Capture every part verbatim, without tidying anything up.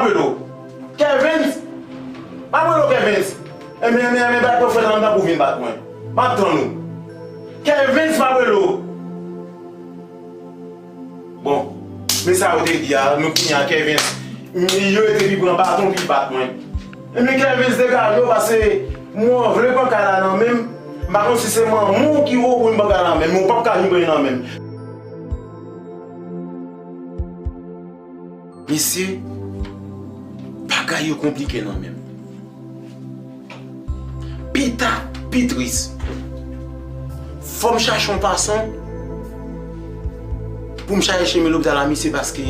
Relo. Kervens! M ap rele w, Kervens! Enben, enben, enben, bat pwofèt lan, m tankou vin bat mwen. M ap tann ou. Kervens, m ap rele w! Bon, men sa yo te di a, nou kounye a, Kervens, yo te pi pran baton, pi bat mwen. Enben, Kervens, degaje w, paske mwen vle pran kay la nan men m. M pa konn si se manman w ki voye w pran kay la nan men m, men w p ap ka jwenn nan men m. Mesye, bagay yo konplike nan men m. Pi ta, pi tris. Fò m chache yon fason pou m chache chemen lopital a misye, paske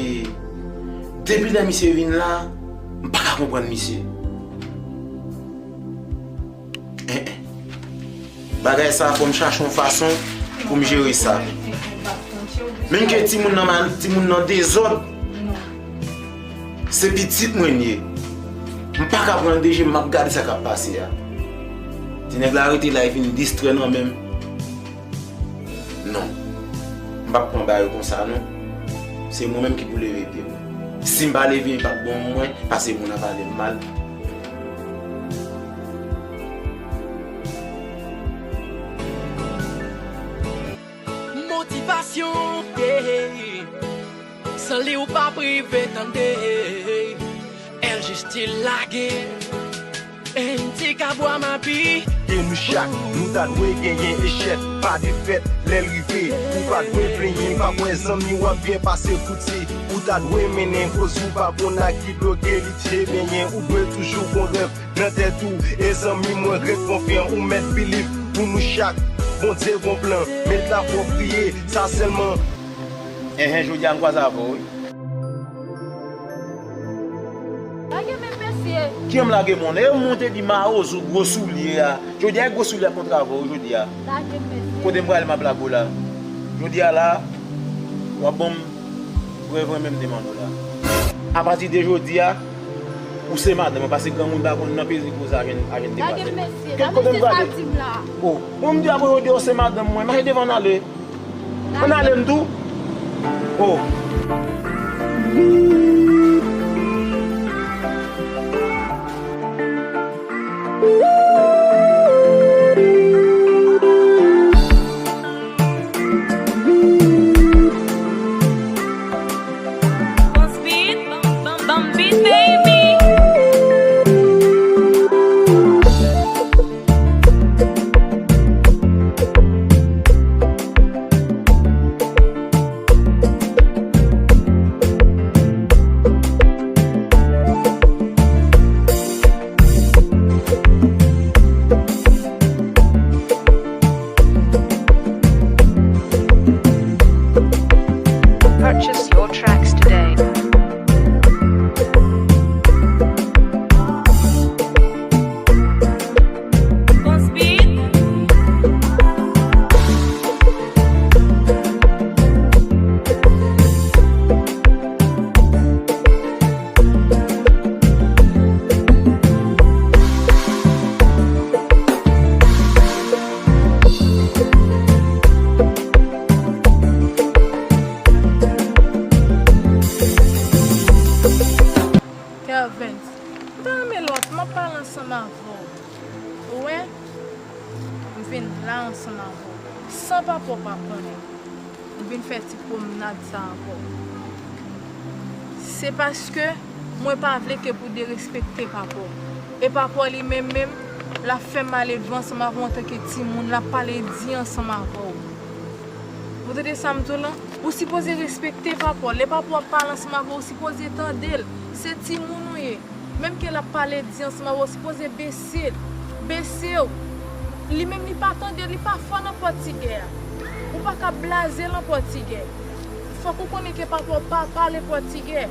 depi lè misye vin la, m pa ka konprann misye. En, en. Bagay sa a, fò m chache yon fason pou m jere sa. Menm ke timoun nan mal, timoun nan dezòd, se pitit mwen l ye. M pa ka pran de je m, m ap gade sa k ap pase a. Ti nèg la rete la, li vin distrè nan men m. Non. M p ap pran bagay konsa, non. Se mwen menm ki pou leve pye m. Si m pa leve, li p ap bon pou mwen, paske moun ap pale m mal. Motivasyon, yeah. San li ou p ap rive, tande. L G stil lage. N T K bwa mapi. E nou chak, nou ta dwe genyen echèt, pa defèt, lè l rive. Ou pa dwe plenyen, pa kwè zanmi w ap byen pase kout se. Ou ta dwe mennen koz ou pa konn ak ki dlo ke li te benyen. Ou dwe toujou gon rèv nan tèt ou. E zanmi mwen, ret konfyan, ou mèt believe pou nou chak. Bondye gon plan, met lafwa, priye, sa sèlman. Enhen, jodi a m kwaze avè w, wi. Lage men, mesye. Kijan m lage men w? E mwen te di mawozo gwo soulye a. Jodi a, e gwo soulye ap kontre avè w jodi a. Lage men, mesye. Kote m prale, m ap lage w la. Jodi a la, w ap ban m prèv mwen menm te mande w la. Apati de jodi a, ou se madanm mwen, paske granmoun pa konn nan peze koze a jèn, a jèn te pase. Lage m, mesye. Kote m prale? Sa di m la. Oh, bon, m di apre jodi a, ou se madanm mwen, mache devan n ale. Ann ale m tou. Oh. Boss Beat, bam, bam, bam beat, baby. Purchase your tracks today. Kervens, m ta renmen lòt, m ap pale ansanm avè w. Ou wè, m vin la ansanm avè w, san papa w pa konnen. M vin fè ti pwomnad sa avè w. Se paske mwen pa vle ke pou derespekte papa w. E papa w li menm menm, l ap fè mal elve ansanm avè w antanke timoun, l ap pale di ansanm avè w. Ou tande sa m di w lan? Ou sipoze respekte papa w. Lè papa w ap pale ansanm avè w, ou sipoze tande l. Se timoun ou ye. Menm ke l ap pale di ansanm avè w, ou sipoze bese l. Bese w. Li menm, li pa tande, li pa fò nan pòtigè a. Ou pa ka blaze l nan pòtigè. Fòk ou konnen ke papa w pa pale pòtigè.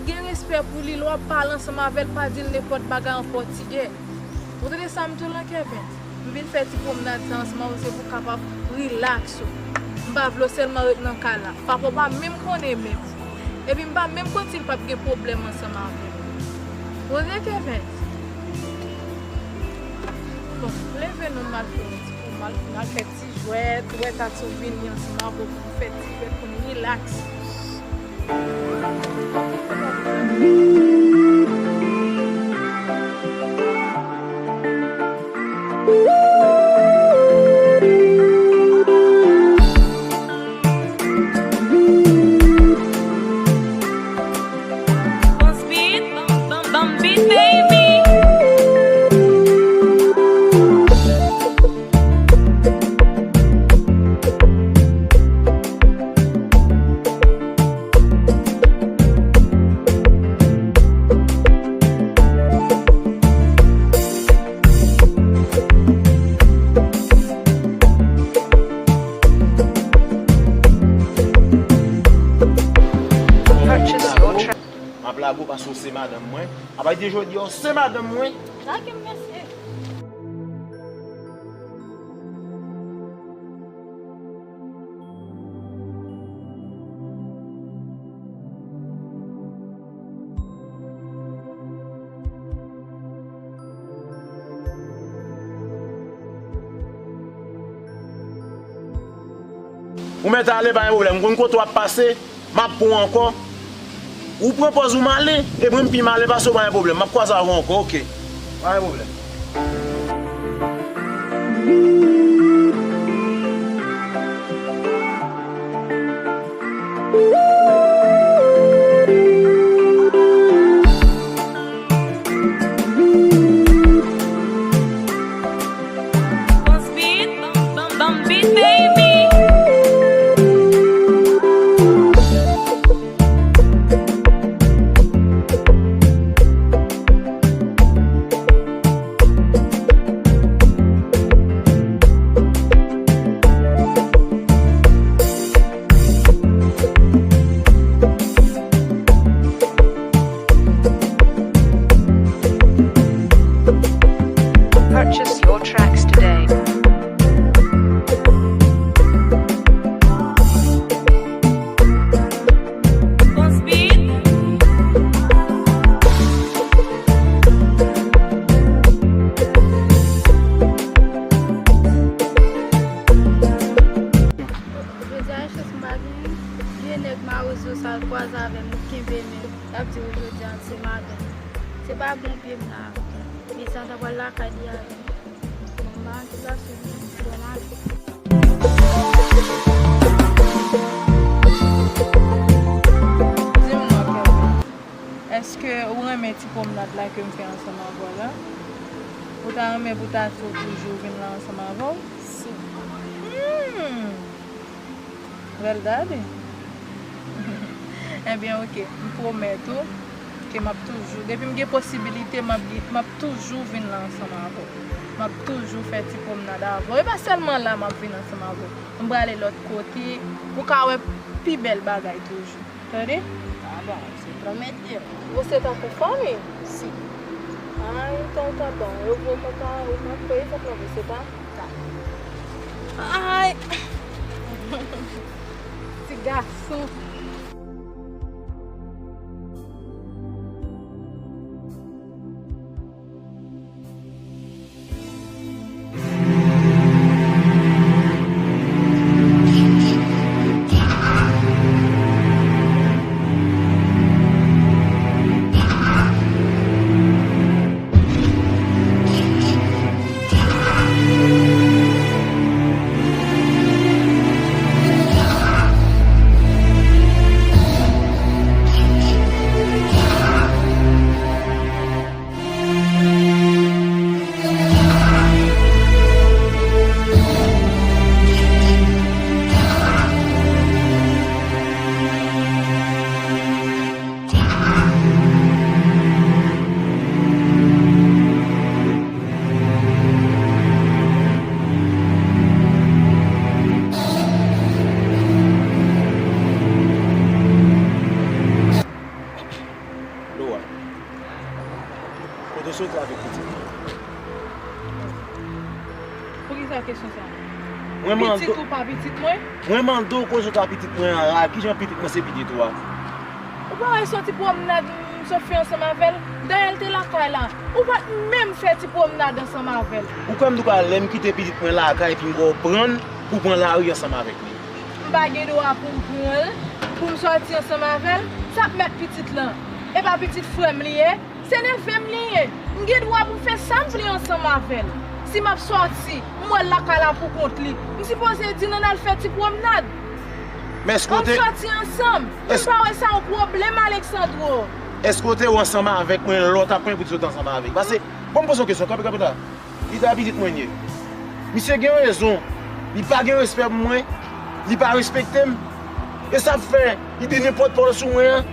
Gen respè pou li, lè w ap pale ansanm avè l, pa di l nenpòt bagay an pòtigè. Ou tande sa m di w lan, Kervens? M vin fè ti pwomnad sa ansanm avè w, se pou w kapab rilaks ou. M pa vle w sèlman ret nan kay la. Papa w pa menm konnen menm. Epi m pa menm konn si l p ap gen pwoblèm ansanm avè w. Ou tande, Kervens? Bon, leve non, m al fè yon ti pwomnad, m al fè ti jwèt, ou wè, Tatou vini ansanm avè w pou n fè ti jwèt, pou n rilaks. Purchase your track. M ap lage w paske w se madanm mwen. Apati de jodi a, w se madanm mwen. Lage m, mesye. Ou mèt ale, pa gen pwoblèm. M konn kote w ap pase, m ap pran w ankò. Ou pran pòz ou male, e mwen m pi male pase w, pa gen pwoblèm. M ap kwaze avè w ankò, oke. Pa gen pwoblèm. Boss Beat, Bum Beat, baby. Purchase your tracks today. Jodi a, yon chans m pa genyen. Vye nèg mawozo sa l kwaze avè m, ou kenbe men. L ap di w jodi a l se madanm. Se pa bon pye m la. Li sa ta pral lakay li avè m. Bon, m pa ann ti plas sou li, bon, m ale. Di m non, Kevin. Èske ou renmen ti pwomnad la ke m fè ansanm avè w la? Ou ta renmen pou ta di w toujou vin la ansanm avè w? Si. Hmm. Bèl dade. Ebyen, oke. M pwomèt ou ke m ap toujou, depi m gen posibilite, m ap, m ap toujou vin la ansanm avè w. M ap toujou fè ti pwomnad avè w. E pa sèlman la m ap vin ansanm avè w. M prale lòt kote. Ou ka wè pi bèl bagay toujou. Tande? A bon, se pwomete. Ou se tankou fanmi? Si. Ay, tonton, bon, yo vo kontan, ou konn prezant mwen, se ta? Ta. Ay! Ti gason. Lo a. Kote w soti avèk pitit mwen? Poukisa kesyon sa? Mwen mande. Pitit ou pa pitit mwen? Mwen mande w kote w soti ak pitit mwen an la, kijan pitit mwen se pitit ou a? Ou pa wè soti pwomnad m sot fè ansanm avè l? Dayè l te lakay la. Ou pa t menm fè ti pwomnad ansanm avè l. Ou kwè m di w pa lè m kite pitit mwen lakay epi m wè w pran l pou w pran lari ansanm avèk li? M pa gen dwa pou m pran l, pou m sòti ansanm avè l. Sa ap mèt pitit lan. E pa pitit frè m li ye. Se neve m li ye. M gen dwa pou m fè sa m vle ansanm avè l. Si m ap sòti, m wè l lakay la pou kont li, m sipoze di n ann al fè ti pwomnad. Men èske w te... Ann sòti ansanm. M pa wè sa yon pwoblèm, Alexandro. Èske w te wè ansanm avèk mwen lè w t ap pran pou w te sot ansanm avèk? Pase, bon, m poze yon kesyon, kanpe, kanpe la. Li ta pitit mwen ye. Misye gen rezon. Li pa gen respè pou mwen. Li pa respekte m. E sa ap fè li di nenpòt pawòl sou mwen an.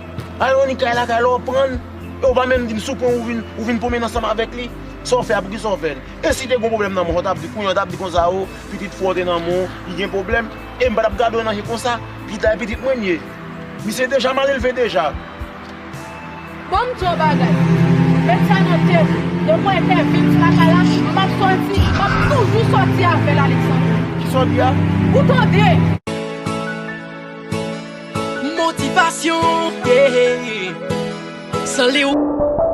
Al rann li kay lakay la, w pran l. E w pa menm di m si w pran ou vin, ou vin pwomennen ansanm avèk li. Sa w fè a, poukisa w fè l? E si te gen pwoblèm nan men w, w t ap di kounye a, w t ap di konsa, o, pitit frè w te nan men w, li gen pwoblèm. E m pa t ap gade w nan je konsa. Pita e pitit mwen ye. Misye deja malelve deja. Bon, m di w bagay. Met sa nan tèt ou. Depi w wè Kevin sou lakay la, m ap sòti, m ap toujou sòti avè l, Alexandro. Ki sa w di a? Ou tande? Motivasyon, yeah. San li w.